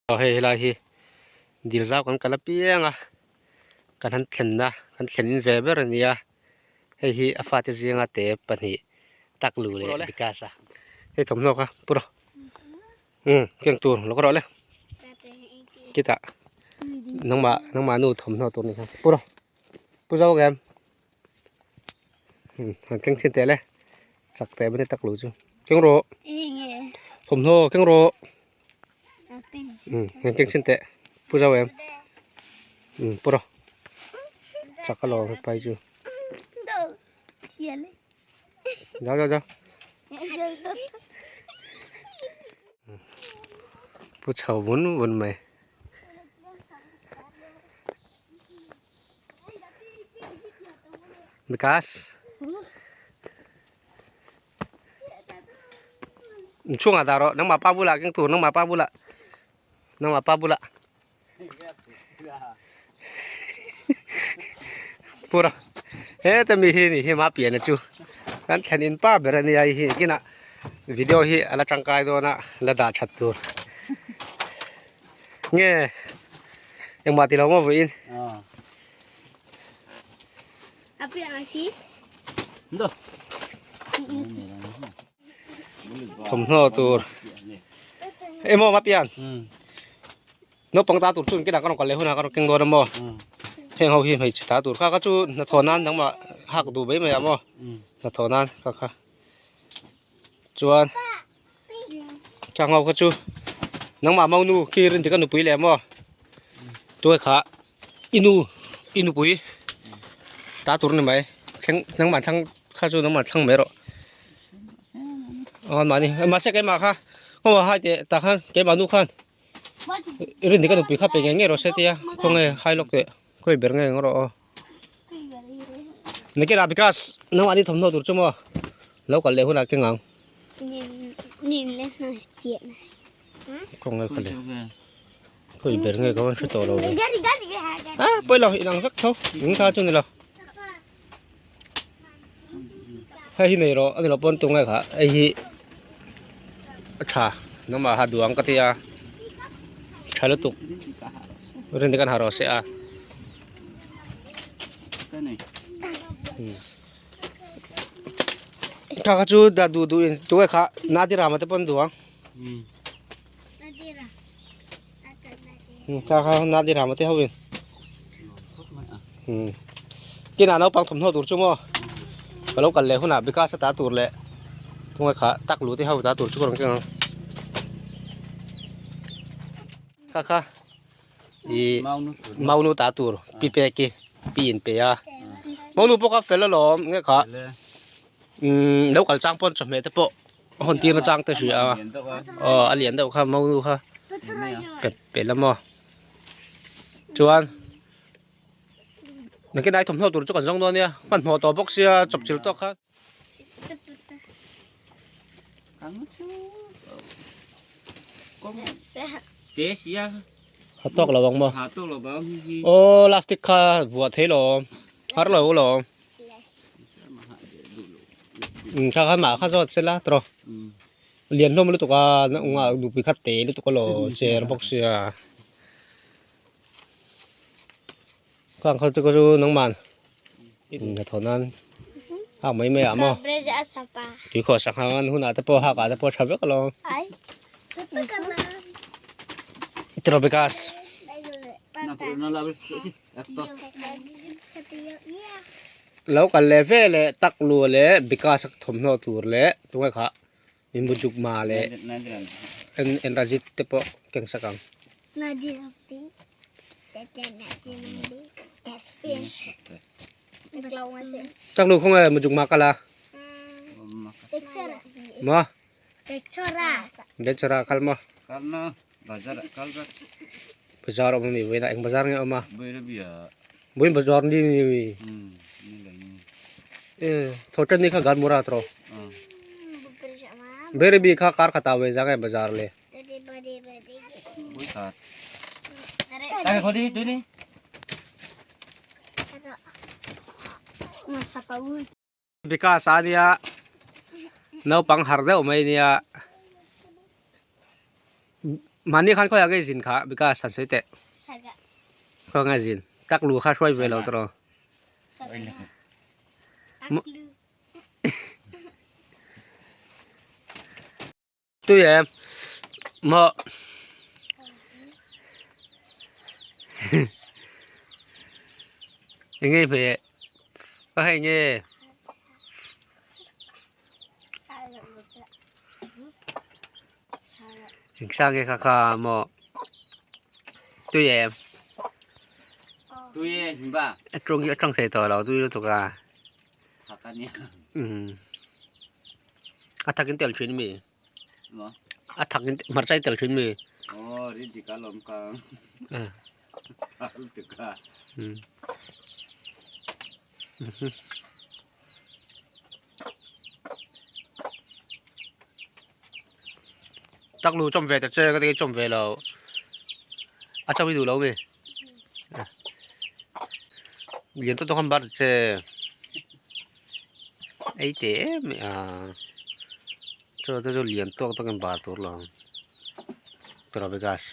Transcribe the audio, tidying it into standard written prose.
Hei helai hi dil zau kan kal apiang a kan han thlenna kan thlen in ve ber a ni a hei hi a fate zinga te pahnih tak lu leh Vikas a hei thawmhnaw kha pu rawh umm keng tur lo ka rawh le khitah nangmah nangmah nu thawmhnaw tur a ni kha pu rawh pu zo ang em umm han keng chhin teh le chak teh mai tak lu chu keng rawh thawmhnaw keng rawh. Umm keng chhin teh pu zo em umm pu rawh chak a lawm hepai chu zo zo zo pu chho vun vun mai. Vikas. Chhungah dah rawh nangmah pa bulah keng tur nangmah pa bulah nangmah pa bulah pura heta mi hi ni hi ma pian a chu kan thlen in pa ber ania hei hi kinah video hi a la tangkai dawn a la dah that tur nge engmah tilo maw vawiin. Thawmhnaw tur emaw ma pian naupang ta tur chu engtin ah ka rawn kal leh hunah ka rawn keng dawn a maw heng ho hi hmeichhe ta tur kha kha chu hnathawh nan nangmah hak duh mai mai ah maw hnathawh nan kha kha chuan khang ho kha chu nangmah maunu khi rin dik a nupui leh maw tuai kha i nu i nupui ta tur a ni mai thleng nangmah thlang kha chu nangmah thlang mai rawh aw mahni mahse keimah kha aw hai teh tah khan keimah nu khan rin dik a nupui kha pe ngei ngei rawh se tia khawnge hai lawk teh khawi ber ngei ang rawh aw. Nikin ah because nangmah ni thawmhnaw tur chu maw lo kal leh hunah keng ang. Kawng nge khawle khawi ber nge ka rawn hre tawh lo ve. Ah pawi lo inang vek tho eng kha chu ni lo. Hei hi nei rawh a ni loh pawn tunge kha hei hi a tha nangmah ha duang ka tia tha lutuk rin te kan ha rawh se a. Kha kha chu dah duh duh in tunge kha Nadira te pawn duh ang kha kha Nadira te ho in kinah naupang thawmhnaw tur chu maw ka lo kal leh hunah Vikas a ta tur leh tunge kha tak lu te ho ta tur chu ka rawn keng ang kha kha. Ih maunu ta tur pi pek i pi in pe a maunu pawh kha fel alawm nge kha umm lo kal chang pawn chawhmeh te pawh a hawn tir na chang te hria a aw a lian deuh kha maunu kha pe pe la maw chuan nakinah i thawmhnaw tur chu kan zawng dawn nia hmanhmawh tawh bawk sia chawpchilh tawk kha. Ha tawk lo ang maw? Aw lastic kha vuah thei lo har lo lo kha kha mah kha zawt sela tawh lian hlawm lutuk a na ungah nupui kha te lutuk a lo cher bawk sia Khang kha chu ka chu nangman hnathawh nan hak mai mai ah maw tui khawh sak hang an hunah te pawh hak ah te pawh tha vek alawm Tropikas lo kal leh ve leh tak lu leh Vikas a thawmhnaw tur leh tunge kha Inbujuk-ma leh Enrajit te pawh keng sak ang. Chaknu khawnge Mujukma kal a? Maw? Betchara kal maw? Bazar awm ami vawiinah eng bazar nge awm a? Vawiin bazar ni ni mi? Thawhṭan ni kha Ganmura tawh. Beribi kha kar khatah ve zang e bazar le. Vikas a nia naupang har deuh mai nia. Mahni khan khawiah nge zin kha Vikas han sawi teh. Khawiah nge zin? Tak lu kha hruai ve lo tawh. Tui em? Maw? Enge i hmeh? Ka hei nge? Engsa nge kha kha maw? Tui em? Tui e, himba. A ṭawng hi a ṭawng thei tawh lo tui lutuk a. Thak a nia. Umm. A thakin tel thin mi? Maw? A thakin hmarcha i tel thin mi? Aw, ri dik a lawm ka. Thak lutuk a. Umm. Tak lu chawm ve ta che ka ti chawm ve lo. A chawm i duh lo mi? Lian tawk tawk an bar che. Ei teh em mai a. Chaw te chu lian tawk tawk in bar tur lo. Tawrh a gas.